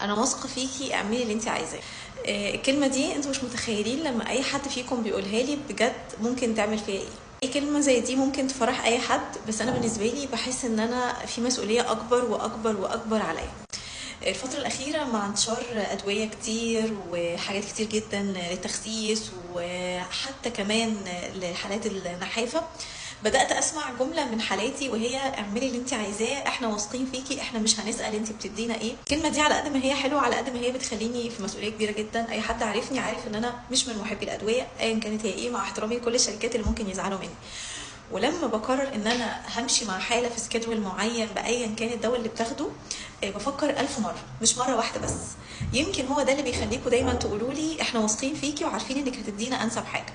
انا واثقة فيكي، اعملي اللي انت عايزاه. الكلمة دي انتوا مش متخيلين لما اي حد فيكم بيقولها لي بجد ممكن تعمل فيا ايه. اي كلمة زي دي ممكن تفرح اي حد، بس انا بالنسبة لي بحس ان انا في مسؤولية اكبر واكبر واكبر عليا. الفترة الأخيرة مع انتشار أدوية كتير وحاجات كتير جدا للتخسيس وحتى كمان لحالات النحافة، بدأت أسمع جملة من حالاتي وهي اعملي اللي انت عايزاه، احنا واثقين فيكي، احنا مش هنسأل انت بتدينا ايه. الكلمة دي على قد ما هي حلوة على قد ما هي بتخليني في مسؤولية كبيرة جدا. أي حد عارفني عارف ان أنا مش من محبي الأدوية أيا كانت هي ايه، مع احترامي لكل الشركات اللي ممكن يزعلوا مني. ولما بقرر ان انا همشي مع حاله في schedule معين بايا كان الدواء اللي بتاخده، بفكر 1000 مرة مش مرة واحدة بس. يمكن هو ده اللي بيخليكم دايما تقولوا لي احنا واثقين فيكي وعارفين انك هتدينا انسب حاجة.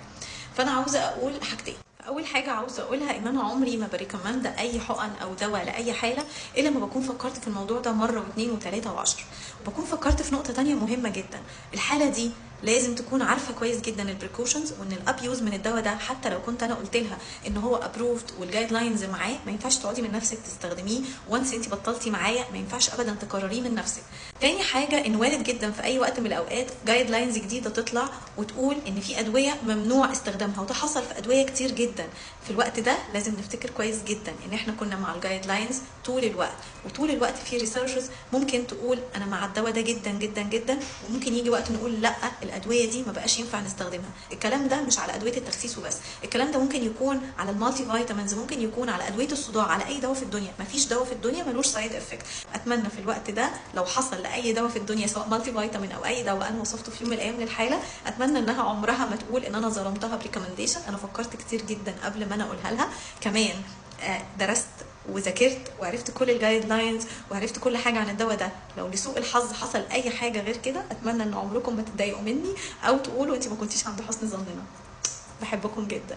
فانا عاوزه اقول حاجتين. اول حاجة عاوزه اقولها ان انا عمري ما ب recommend اي حقن او دواء لاي حاله الا لما بكون فكرت في الموضوع ده مرة واثنين وثلاثة وعشرة. وبكون فكرت في نقطة تانية مهمة جدا، الحالة دي لازم تكون عارفه كويس جدا ال precautions وان ال abuse من الدواء ده حتى لو كنت انا قلت لها ان هو approved وال guidelines معاه، ما ينفعش تقعدي من نفسك تستخدميه. once انت بطلتي معايا ما ينفعش ابدا تكرريه من نفسك. تاني حاجة ان وارد جدا في اي وقت من الاوقات guidelines جديدة تطلع وتقول ان في ادوية ممنوع استخدامها، وده حصل في ادوية كتير جدا. في الوقت ده لازم نفتكر كويس جدا ان احنا كنا مع ال guidelines طول الوقت، وطول الوقت في researches ممكن تقول انا مع الدواء ده جدا جدا جدا، وممكن يجي وقت نقول لا الادوية دي ما بقاش ينفع نستخدمها. الكلام ده مش على ادوية التخسيس وبس، الكلام ده ممكن يكون على ال multivitamins، ممكن يكون على ادوية الصداع، على اي دواء في الدنيا. ما فيش دواء في الدنيا ملوش side effect. اتمنى في الوقت ده لو حصل لاي دواء في الدنيا سواء multivitamin او اي دواء انا وصفته في يوم من الايام للحالة، اتمنى انها عمرها ما تقول ان انا ظلمتها ب recommendation. انا فكرت كتير جدا قبل ما انا اقولها لها، كمان درست وذاكرت وعرفت كل ال guidelines وعرفت كل حاجة عن الدواء ده. لو لسوء الحظ حصل اي حاجة غير كده، اتمنى ان عمركم ما تتضايقوا مني او تقولوا انت ما كنتيش عند حسن ظننا. بحبكم جدا.